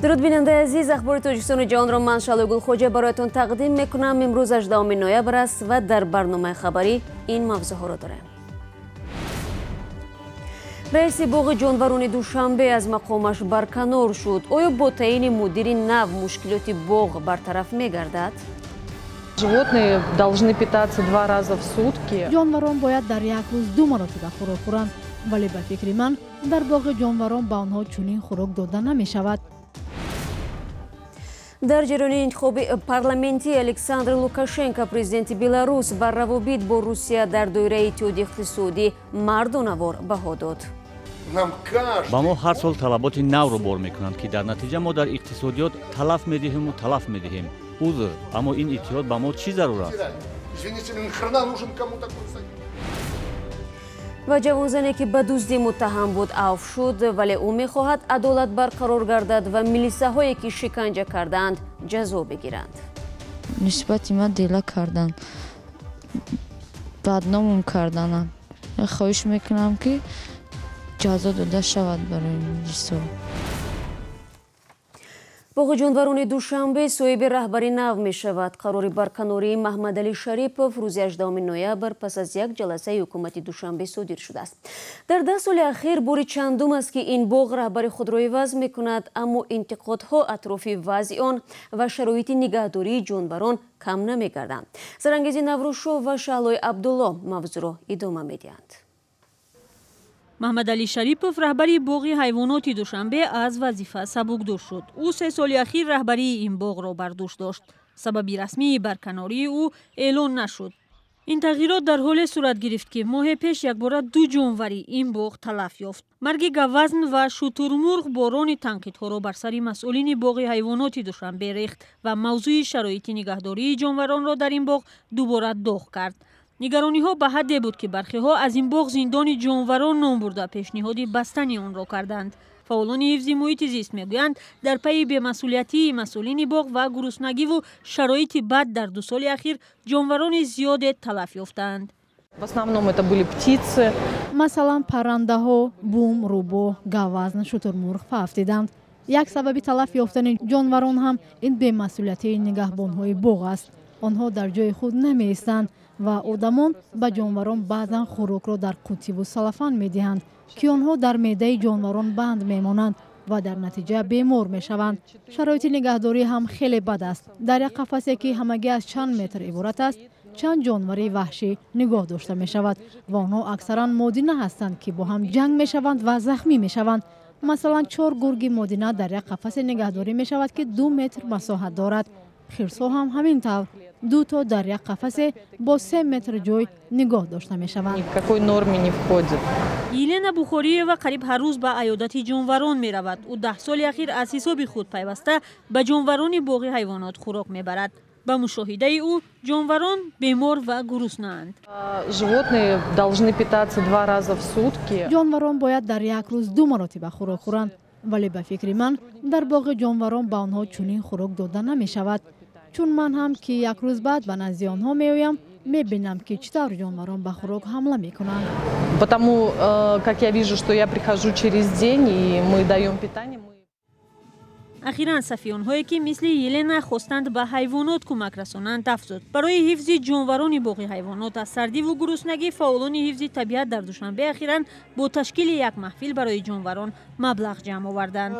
Дуруд, бинандаи азиз. Ахбори Тоҷикистону ҷаҳонро ман, Шаҳлои Гулхоҷа, бароятон тақдим мекунам. Имрӯз 18 ноябр аст ва дар барномаи хабарӣ ин мавзӯъҳоро дорем. Раиси боғи ҷонварони Душанбе аз мақомаш барканор шуд. Оё бо таъини мудири нав мушкилоти боғ бартараф мегардад? Животные должны питаться два раза в сутки. Ҷонварон бояд дар як рӯз ду маротиба хӯрок хӯранд, вале ба фикри ман, дар боғи ҷонварон ба онҳо чунин хӯрок дода намешавад. Дар ҷараёни интихоби парламентӣ Александр Лукашенко, президенти Беларус, бар равобит бо Русия дар доираи Иттиҳоди иқтисодӣ мардонавор баҳо дод. Ба мо ҳар сол талаботи навро бор мекунанд, ки дар натиҷа мо дар иқтисодиёт талаф медиҳиму талаф медиҳем. Узр, аммо ин иттиҳод ба мо чӣ зарур аст? Ва ҷавонзане, ки ба дуздӣ муттаҳам буд, авф шуд, вале ӯ мехоҳад адолат барқарор гардад ва милисаҳое, ки шиканҷа кардаанд, ҷазо бигиранд. Нисбати ман дела карданд, бадномум карданам. Хоҳиш мекунам, ки ҷазо дода шавад барои милисо. Боғи ҷонварони Душанбе соҳиби раҳбари нав мешавад. Қарори барканории Маҳмадалӣ Шарипов рӯзи 18 ноябр пас аз як ҷаласаи ҳукумати Душанбе содир шудааст. Дар 10 соли ахир бори чандум аст, ки ин боғ раҳбари худро иваз мекунад, аммо интиқодҳо атрофи вазъи он ва шароити нигаҳдории ҷонварон кам намегарданд. Зарангези Наврӯзшоҳ ва Шаҳлои Абдулло мавзӯъро идома медиҳанд. Маҳмадалӣ Шарипов, раҳбари боғи ҳайвоноти Душанбе, аз вазифа сабукдӯш шуд. Ӯ 3 соли ахир раҳбарии ин боғро бар дӯш дошт. Сабаби расмии барканории ӯ эълон нашуд. Ин тағйирот дар ҳоле сурат гирифт, ки моҳе пеш якбора ду ҷонвари ин боғ талаф ёфт. Марги гавазн ва шутурмурғ борони танқидҳоро бар сари масъулини боғи ҳайвоноти Душанбе рехт ва мавзӯи шароити нигаҳдории ҷонваронро дар ин боғ дубора доғ кард. Нигарониҳо ба ҳадде буд, ки бархеҳо аз ин боғ зиндони ҷонварон ном бурда, пешниҳоди бастани онро карданд. Фаъолони ҳифзи муҳити зист мегӯянд, дар пайи бемасъулиятии масъулини боғ ва гуруснагиву шароити бад дар 2 соли ахир ҷонварони зиёде талаф ёфтаанд. В основном это были птицы. Масалан, паррандаҳо, бум, рӯбоҳ, гавазн, шутурмурғ фавтиданд. Як сабаби талаф ёфтани ҷонварон ҳам ин бемасъулиятии нигаҳбонҳои боғ аст. Онҳо дар ҷои худ намеистанд ва одамон ба ҷонварон баъзан хӯрокро дар қуттиву салафан медиҳанд, ки онҳо дар меъдаи ҷонварон банд мемонанд ва дар натиҷа бемор мешаванд. Шароити нигаҳдорӣ ҳам хеле бад аст. Дар як қафасе, ки ҳамагӣ аз чанд метр иборат аст, чанд ҷонвари ваҳшӣ нигоҳ дошта мешавад ва онҳо аксаран модина ҳастанд, ки бо ҳам ҷанг мешаванд ва захмӣ мешаванд. Масалан, чор гурги модина дар як қафасе нигаҳдорӣ мешавад, ки 2 метр масоҳат дорад. Хирсҳо ҳам ҳамин тавр, ду то дар як қафасе бо 3 метр ҷой нигоҳ дошта мешаванд. Ни в какой норме не входит. Елена Бухориева қариб ҳар рӯз ба аёдати ҷонварон меравад. Ӯ 10 соли ахир аз ҳисоби худ пайваста ба ҷонварони боғи ҳайвонот хӯрок мебарад. Ба мушоҳидаи ӯ, ҷонварон бемор ва гуруснаанд. Животные должны питаться два раза в сутки. Ҷонварон бояд дар як рӯз ду маротиба хӯрок хӯранд, вале ба фикри ман, дар боғи ҷонварон ба онҳо чунин хӯрок дода намешавад. Чун ман ҳам, ки як рӯз баъд ба назди онҳо меоям, мебинам, ки чӣ тавр ҷонварон ба хӯрок ҳамла мекунанд. Потому как я вижу, что я прихожу через день и мы даем питание. Ахиран сафи онҳое, ки мисли Елена хостанд ба ҳайвонот кӯмак расонанд, афзуд. Барои ҳифзи ҷонварони боғи ҳайвонот аз сардиву гуруснагӣ, фаъолони ҳифзи табиат дар Душанбе ахиран бо ташкили як маҳфил барои ҷонварон маблағ ҷамъ оварданд.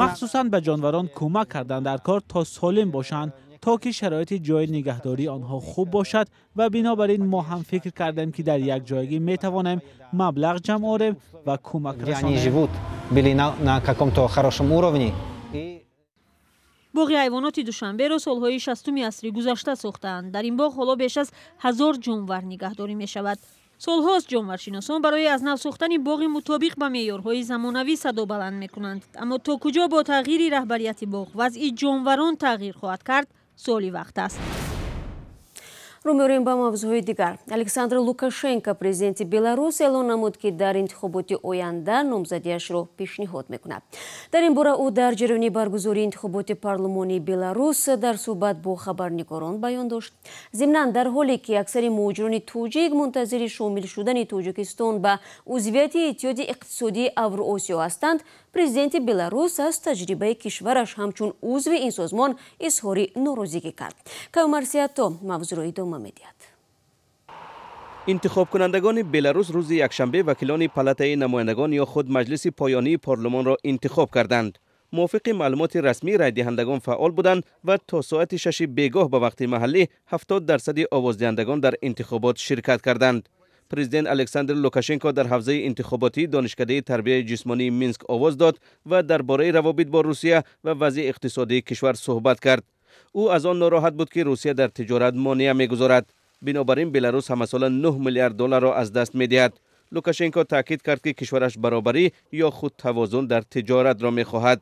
Махсусан ба ҷонварон кӯмак кардан дар кор, то солим бошанд, то ки шароити ҷои нигаҳдории онҳо хуб бошад, ва бинобар ин мо ҳам фикр кардем, ки дар як ҷойгӣ метавонем маблағ ҷамъ орем ва кӯмак расонем. Были на каком-то хорошем уровне. Боғи ҳайвоноти Душанберо солҳои 60-уми асри гузашта сохтаанд. Дар ин боғ ҳоло беш аз 1000 ҷонвар нигаҳдорӣ мешавад. Солҳост ҷонваршиносон барои аз нав сохтани боғи мутобиқ ба меъёрҳои замонавӣ садо баланд мекунанд, аммо то куҷо бо тағйири раҳбарияти боғ вазъи ҷонварон тағйир хоҳад кард, суоли вақт аст. Рӯ меорем ба мавзӯъҳои дигар. Александр Лукашенко, президенти Беларус, эълон намуд, ки дар интихоботи оянда номзадиашро пешниҳод мекунад. Дар ин бора ӯ дар ҷараёни баргузории интихоботи парлумонии Беларус дар суҳбат бо хабарнигорон баён дошт. Зимнан, дар ҳоле ки аксари муҳоҷирони тоҷик мунтазири шомил шудани Тоҷикистон ба узвияти Иттиҳоди иқтисодии Авроосиё ҳастанд, президенти Беларус аз таҷрибаи кишвараш ҳамчун узви ин созмон изҳори норозигӣ кард. Каюмарсиято мавзӯъро идома медиҳад. Интихобкунандагони Беларус рӯзи якшанбе вакилони палатаи намояндагон ё худ маҷлиси поёнии парлумонро интихоб карданд. Мувофиқи маълумоти расмӣ, райдиҳандагон фаъол буданд ва то соати 6 бегоҳ ба вақти маҳаллӣ 70% овоздиҳандагон дар интихобот ширкат карданд. Президент Александр Лукашенко дар ҳавзаи интихоботии Донишкадаи тарбияи ҷисмонии Минск овоз дод ва дар бораи равобит бо Русия ва вазъи иқтисодии кишвар суҳбат кард. Ӯ аз он нороҳат буд, ки Русия дар тиҷорат монеа мегузорад. Бинобар ин Беларус ҳамасола 9 миллиард долларро аз даст медиҳад. Лукашенко таъкид кард, ки кишвараш баробарӣ ё худ тавозун дар тиҷоратро мехоҳад.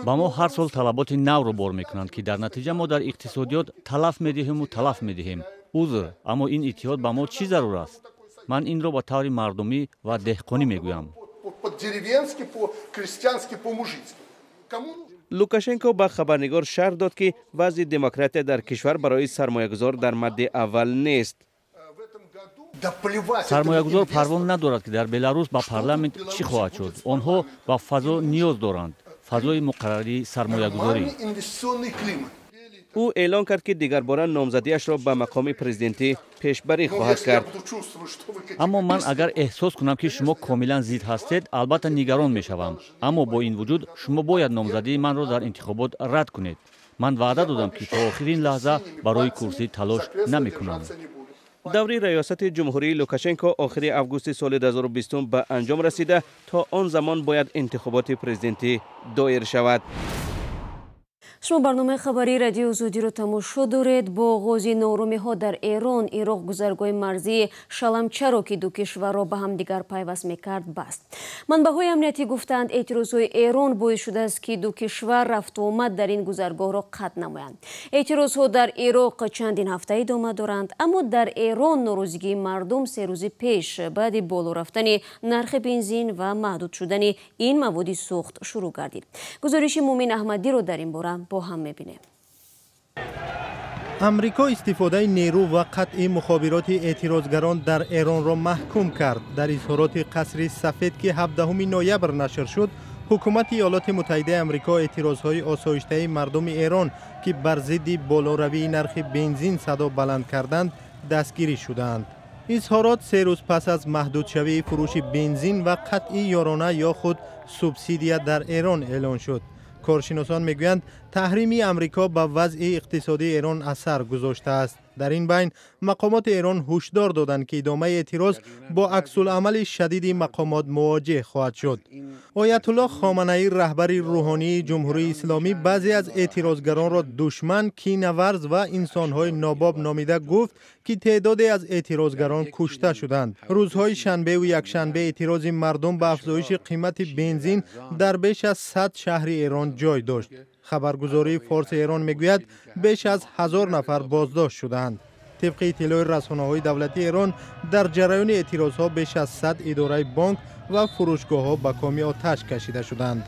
Ба мо ҳар сол талаботи навро бор мекунанд, ки дар натиҷа мо дар иқтисодиёт талаф медиҳему талаф медиҳем. Узр, аммо ин иттиҳод ба мо чӣ зарур аст? Ман инро ба таври мардумӣ ва деҳқонӣ мегӯям. Лукашенко ба хабарнигор шарҳ дод, ки вазъи демократия дар кишвар барои сармоягузор дар мадди аввал нест. Сармоягузор парво надорад, ки дар Беларус ба парламент чӣ хоҳад шуд. Онҳо ба фазо ниёз доранд, фазои муқаррарии сармоягузорӣ. Ӯ эълон кард, ки дигарбора номзадиашро ба мақоми президентӣ пешбарӣ хоҳад кард. Аммо ман агар эҳсос кунам, ки шумо комилан зид ҳастед, албатта нигарон мешавам. Аммо бо ин вуҷуд шумо бояд номзадии манро дар интихобот рад кунед. Ман ваъда додам, ки то охирин лаҳза барои курсӣ талош намекунам. Даври раёсати ҷумҳурии Лукашенко охири августи соли 2020 ба анҷом расида, то он замон бояд интихоботи президентӣ доир шавад. Шумо барномаи хабарии Радиои Озодиро тамошо доред. Бо оғози нооромиҳо дар Эрон, Ироқ гузаргоҳи марзии Шаламчаро, ки ду кишварро ба ҳамдигар пайваст мекард, баст. Манбаъҳои амниятӣ гуфтанд, эътирозҳои Эрон боис шудааст, ки ду кишвар рафтуомад дар ин гузаргоҳро қатъ намоянд. Эътирозҳо дар Ироқ чандин ҳафта идома доранд, аммо дар Эрон норозигии мардум 3 рӯзи пеш баъди боло рафтани нархи бензин ва маҳдуд шудани ин маводи сӯхт шурӯъ гардид. Гузориши Мумин Аҳмадиро дар ин бора бо ҳам мебинем. Амрико истифодаи нерӯ ва қатъи мухобироти эътирозгарон дар Эронро маҳкум кард. Дар изҳороти Қасри Сафед, ки 17 ноябр нашр шуд, ҳукумати Иёлоти Муттаҳидаи Амрико эътирозҳои осоиштаи мардуми Эрон, ки бар зидди болоравии нархи бензин садо баланд карданд, дастгирӣ шудаанд. Изҳорот 3 рӯз пас аз маҳдудшавии фурӯши бензин ва қатъи ёрона ё худ субсидия дар Эрон эълон шуд. Коршиносон мегӯянд, таҳрими Амрико ба вазъи иқтисодии Эрон асар гузоштааст. Дар ин байн мақомоти Эрон ҳушдор доданд, ки идомаи эътироз бо аксулъамали шадиди мақомот мувоҷеҳ хоҳад шуд. Оятуллоҳ Хоманаӣ, раҳбари рӯҳонии Ҷумҳурии Исломӣ, баъзе аз эътирозгаронро душман, кинаварз ва инсонҳои нобоб номида гуфт, ки теъдоде аз эътирозгарон кушта шуданд. Рӯзҳои шанбеву якшанбе эътирози мардум ба афзоиши қимати бензин дар беш аз 100 шаҳри Эрон ҷой дошт. Хабаргузории Форси Эрон мегӯяд, беш аз 1000 нафар боздошт шудаанд. Тибқи иттилои расонаҳои давлатии Эрон, дар ҷараёни эътирозҳо беш аз 100 идораи бонк ва фурӯшгоҳҳо ба коми оташ кашида шуданд.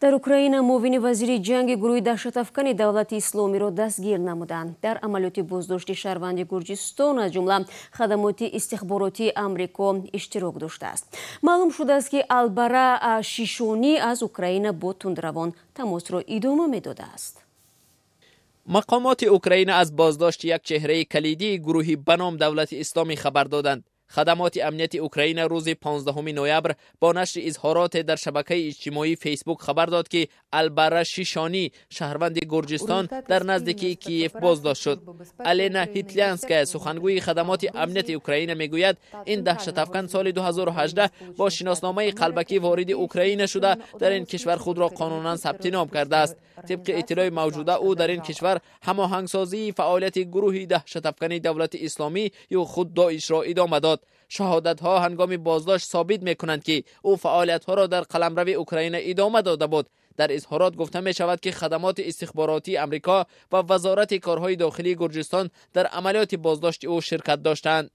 Дар Украина муовини вазири ҷанги гурӯҳи даҳшатафкани Давлати Исломиро дастгир намуданд. Дар амалиёти боздошти шаҳрванди Гурҷистон аз ҷумла хадамоти истихборотии Амрико иштирок доштааст. Маълум шудааст, ки Албара Шишонӣ аз Украина бо тундравон тамосро идома медодааст. Мақомоти Украина аз боздошти як чеҳраи калидии гурӯҳи ба ном Давлати Исломӣ хабар доданд. Хадамоти амнияти Украина рӯзи 15 ноябр бо нашри изҳороте дар шабакаи иҷтимоии Фейсбук хабар дод, ки Албара Шишонӣ, шаҳрванди Гурҷистон, дар наздикии Киев боздошт шуд. Алена Ҳитлянская, сухангӯи хадамоти амнияти Украина, мегӯяд, ин даҳшатафкан соли 2018 бо шиносномаи қалбакӣ вориди Украина шуда, дар ин кишвар худро қонунан сабти ном кардааст. Тибқи иттилои мавҷуда, ӯ дар ин кишвар ҳамоҳангсозии фаъолияти гурӯҳи даҳшатафкани Давлати Исломӣ ё худ Доишро идома дод. дод. Шаҳодатҳо ҳангоми боздошт собит мекунанд, ки ӯ фаъолиятҳоро дар қаламрави Украина идома дода буд. Дар изҳорот гуфта мешавад, ки хадамоти истихборотии Амрико ва Вазорати корҳои дохилии Гурҷистон дар амалиёти боздошти ӯ ширкат доштанд.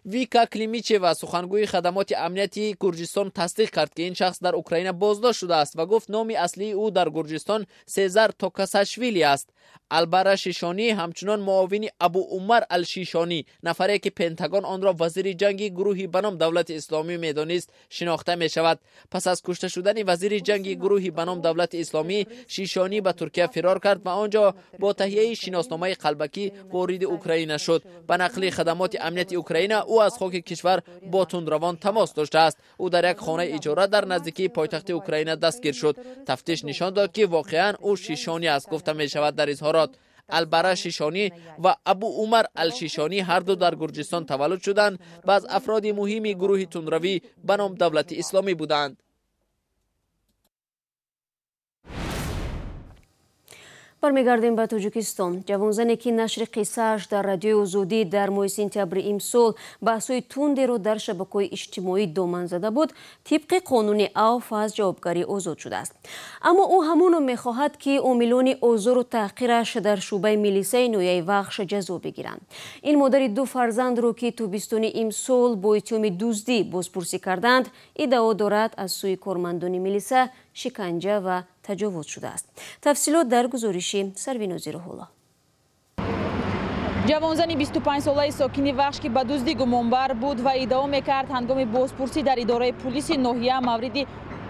Вика Климичева, сухангӯи хадамоти амнияти Гурҷистон, тасдиқ кард, ки ин шахс дар Украина боздошт шудааст ва гуфт, номи аслии ӯ дар Гурҷистон Сезар Токасашвили аст. Албара Шишонӣ ҳамчунон муовини Абу Умар Алшишонӣ, нафаре ки Пентагон онро вазири ҷанги гурӯҳи ба ном Давлати Исломӣ медонист, шинохта мешавад. Пас аз кушта шудани вазири ҷанги гурӯҳи ба ном Давлати Исломӣ, Шишонӣ ба Туркия фирор кард ва он ҷо бо таҳияи шиносномаи қалбакӣ вориди Украина шуд. Ба нақли хадамоти амнияти Украина, ӯ аз хоки кишвар бо тундравон тамос доштааст. Ӯ дар як хонаи иҷора дар наздикии пойтахти Украина дастгир шуд. Тафтиш нишон дод, ки воқеан ӯ Шишонӣ аст, гуфта мешавад дар изҳорот. Албара Шишонӣ ва Абу Умар Алшишонӣ ҳарду дар Гурҷистон таваллуд шуданд ва аз афроди муҳими гурӯҳи тундравӣ ба ном Давлати Исломӣ буданд. Бармегардем ба Тоҷикистон. Ҷавонзане, ки нашри қиссааш дар Радиои Озодӣ дар моҳи сентябри имсол баҳсҳои тундеро дар шабакаҳои иҷтимоӣ доман зада буд, тибқи қонуни авф аз ҷавобгарӣ озод шудааст. Аммо ӯ ҳамоно мехоҳад, ки омилони озору таҳқираш дар шӯъбаи милисаи ноҳияи Вахш ҷазо бигиранд. Ин модари ду фарзандро, ки тобистони имсол бо иттиҳоми дуздӣ бозпурсӣ карданд, иддао дорад, аз сӯи кормандони милиса шиканҷа ва таҷовуз шудааст. Тафсилот дар гузориши Сарвинози Руҳулло. Ҷавонзани 25-солаи сокини Вахш, ки ба дуздӣ гумонбар буд ва иддао мекард, ҳангоми бозпурсӣ дар идораи пулиси ноҳия мавриди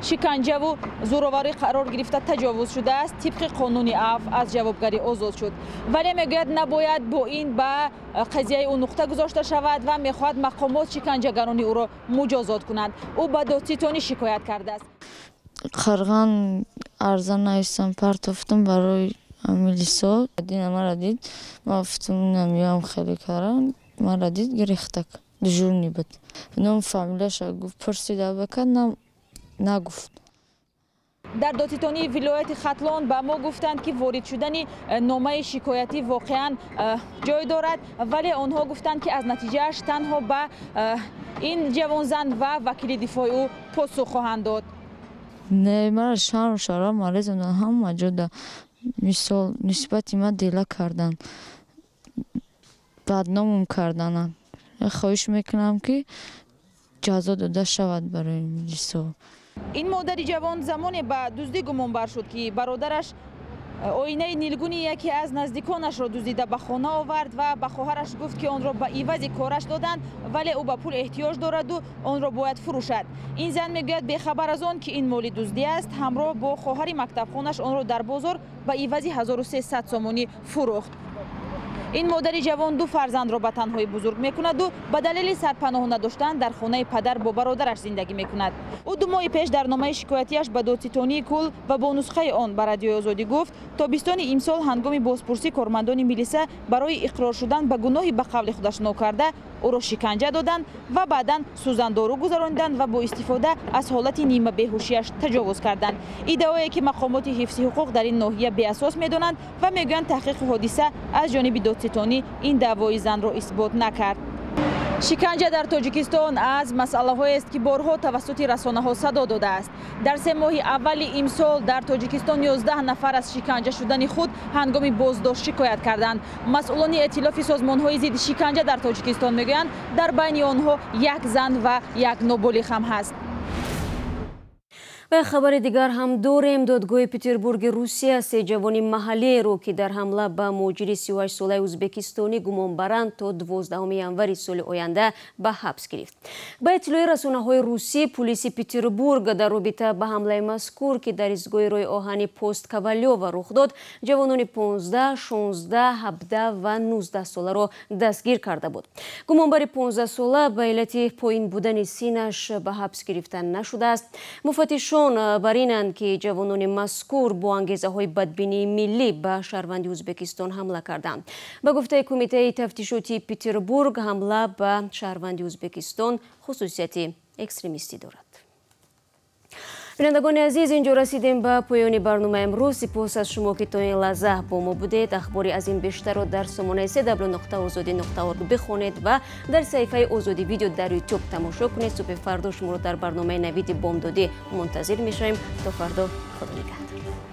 шиканҷаву зӯроварӣ қарор гирифта таҷовуз шудааст, тибқи қонуни афв аз ҷавобгарӣ озод шуд. Вале мегӯяд, набояд бо ин ба қазияи ӯ нуқта гузошта шавад ва мехоҳад мақомот шиканҷагарони ӯро муҷозот кунанд. Ӯ ба додситонӣ шикоят кардааст. Қарған арза навистам, партофтам барои милисо. Дина мара дид, ма гуфтам, намеём хеле кара, мара дид, гирехтак дежурный буд. Ном фамилияша гуфт, пурсид абака, нагуфт. Дар додситонии вилояти Хатлон ба мо гуфтанд, ки ворид шудани номаи шикоятӣ воқеан ҷой дорад, вале онҳо гуфтанд, ки аз натиҷааш танҳо ба ин ҷавонзан ва вакили дифои ӯ посух хоҳанд дод. Не, мара шарм шара марезондан, ҳама ҷода мисол нисбати ма дела кардан, бадномум кардананд. Хоҳиш мекунам, ки ҷазо дода шавад барои милисо. Ин модари ҷавон замоне ба дуздӣ гумонбар шуд, ки бародараш оинаи нилгуни яке аз наздиконашро дуздида ба хона овард ва ба хоҳараш гуфт, ки онро ба ивази кораш доданд, вале ӯ ба пул эҳтиёҷ дораду онро бояд фурӯшад. Ин зан мегӯяд, бехабар аз он ки ин моли дуздӣ аст, ҳамроҳ бо хоҳари мактабхонаш онро дар бозор ба ивази 1300 сомонӣ фурӯхт. Ин модари ҷавон ду фарзандро ба танҳоӣ бузург мекунаду ба далели сарпаноҳ надоштан дар хонаи падар бо бародараш зиндагӣ мекунад. Ӯ 2 моҳи пеш дар номаи шикоятияш ба додситонии кул ва бо нусхаи он ба Радиои Озодӣ гуфт, тобистони имсол ҳангоми бозпурсӣ кормандони милиса барои иқрор шудан ба гуноҳи ба қавли худаш нокарда ӯро шиканҷа доданд ва баъдан сӯзандору гузарониданд ва бо истифода аз ҳолати нимабеҳушияш таҷовуз карданд. Иддаое ки мақомоти ҳифзи ҳуқуқ дар ин ноҳия беасос медонанд ва мегӯянд, таҳқиқи ҳодиса аз ҷониби додситонӣ ин даъвои занро исбот накард. Шиканҷа дар Тоҷикистон аз масъалаҳоест, ки борҳо тавассути расонаҳо садо додааст. Дар 3 моҳи аввали имсол дар Тоҷикистон 11 нафар аз шиканҷа шудани худ ҳангоми боздошт шикоят карданд. Масъулони эътилофи созмонҳои зидди шиканҷа дар Тоҷикистон мегӯянд, дар байни онҳо як зан ва як ноболиғ ҳам ҳаст. Ва хабари дигар ҳам дорем. Додгоҳи Петербурги Русия се ҷавони маҳаллиеро, ки дар ҳамла ба муҳоҷири 38-солаи ӯзбекистонӣ гумонбаранд, то 12 январи соли оянда ба ҳабс гирифт. Ба иттилои расонаҳои русӣ, пулиси Петербург дар робита ба ҳамлаи мазкур, ки дар истгоҳи роҳи оҳани Пост Ковалёва рух дод, ҷавонони 15, 16, 17 ва 19 соларо дастгир карда буд. Гумонбари 15-сола ба иллати поин будани синнаш ба ҳабс гирифта нашудааст. Муфаттишон бар инанд, ки ҷавонони мазкур бо ангезаҳои бадбинии миллӣ ба шаҳрванди Ӯзбекистон ҳамла карданд. Ба гуфтаи Кумитаи тафтишотии Петербург, ҳамла ба шаҳрванди Ӯзбекистон хусусияти экстремистӣ дорад. Бинандагони азиз, инҷо расидем ба поёни барномаи имрӯз. Сипос аз шумо, ки то ин лаҳза бо мо будед. Ахбори аз ин бештарро дар сомонаи cw.ozodi.org бихонед ва дар саҳифаи Озодӣ Видео дар Ютуб тамошо кунед. Субҳи фардо шуморо дар барномаи Навиди Бомдодӣ мунтазир мешавем. То фардо, Худо нигаҳдор.